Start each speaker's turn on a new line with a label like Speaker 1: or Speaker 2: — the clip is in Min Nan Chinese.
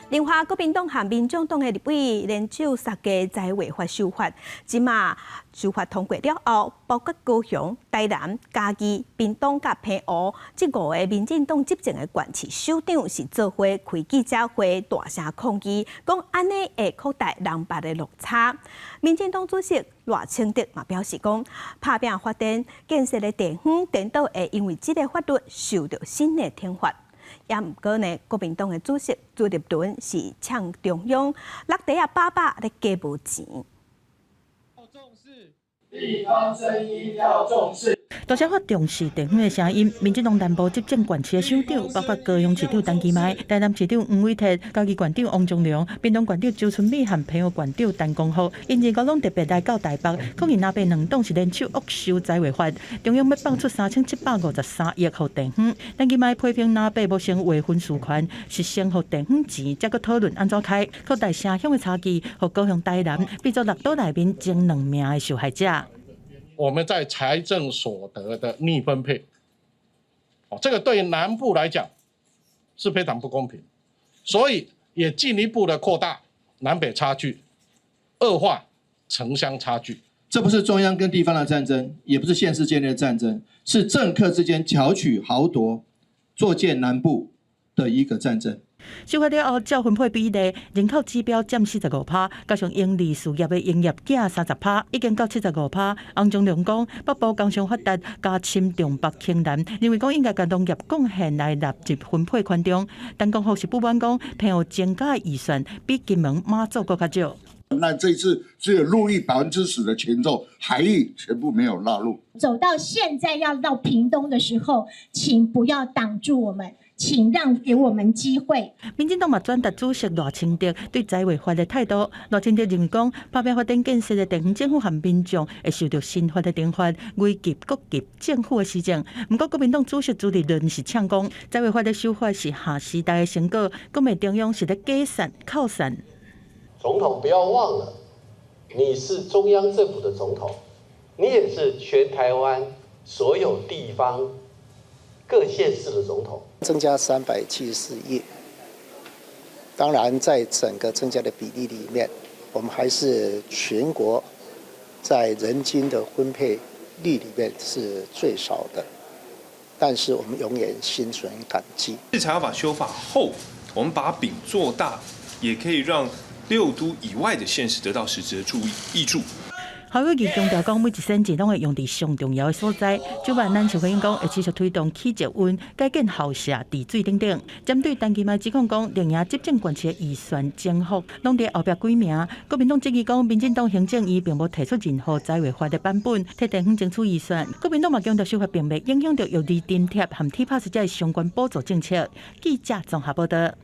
Speaker 1: 另外，國民黨和民眾黨的立委聯手殺價財劃法修法，這馬修法通過了後，包括高雄、台南、嘉義、屏東佮澎湖這五个民進黨執政的縣市首長是做伙開記者會，大聲抗議，講按呢會擴大南北的落差。民進黨主席賴清德嘛表示講，拍拚發電建設的地方，顛倒會因為這个法律受著新的懲罰。也毋過呢，國民黨的主席朱立倫是嗆中央，橐袋仔飽飽咧加無錢。
Speaker 2: 地方聲音要重視。
Speaker 3: 大聲發重視地方的聲音，民進黨南部執政縣市的首長，包括高雄市長陳其邁、台南市長黃偉哲、嘉義縣長王忠良、屏東縣長周春米和澎湖縣長陳光復，𪜶二五攏特別來到台北，抗議藍白兩黨是聯手惡修財劃法，中央欲放出3753億予地方，陳其邁批評藍白無先劃分事權，是先予地方錢，才閣討論按怎開，擴大城鄉的差距，予高雄、台南變做六都內面爭兩名的受害者。
Speaker 4: 我們在財政所得的逆分配，哦，這個對南部來講是非常不公平，所以也進一步的擴大南北差距，惡化城鄉差距。
Speaker 5: 這不是中央跟地方的戰爭，也不是縣市間的戰爭，是政客之間巧取豪奪、作賤南部的一個戰爭。
Speaker 3: 修法了後，照分配比例，人口指標佔45%，加上營利事業的營業額30%，已經到75%。王忠良講，北部工商發達，加深重北輕南，認為講應該共農業貢獻來納入分配權重。陳光復是不滿講，澎湖增加預算比金門、馬祖閣較少。
Speaker 6: 那這次只有陸域10%的權重，海域全部沒有納入。
Speaker 7: 走到現在要到屏東的時候，請不要擋住我們。請讓給我們機會。
Speaker 3: 民進黨嘛轉達主席賴清德對財劃法的態度。賴清德認為講，拍拚發展建設的地方政府和民眾會受著新法的懲罰，危及各級政府的施政。毋過國民黨主席朱立倫是嗆講，財劃法的修法是下時代的成果，講袂中央是咧假算扣算。
Speaker 8: 總統不要忘了，你是中央政府的總統，你也是全台灣所有地方各縣市的總統。
Speaker 9: 增加374億，當然在整個增加的比例裡面，我們還是全國在人均的分配率裡面是最少的，但是我們永遠心存感激。
Speaker 10: 財劃法修法後，我們把餅做大，也可以讓六都以外的縣市得到實質的助益助。
Speaker 3: 侯友宜強調講，每一仙錢攏會用佇上重要的所在。蔣萬安是回應講，會持續推動起捷運、改建校舍、治水等等。針對陳其邁指控講，綠營執政縣市的預算增幅攏佇後壁幾名，國民黨質疑講，民進黨行政院並無提出任何財劃法的版本，替地方爭取預算。國民黨嘛強調，修法並袂影響著育兒津貼和 T-Pass 這相關補助政策。記者綜合報道。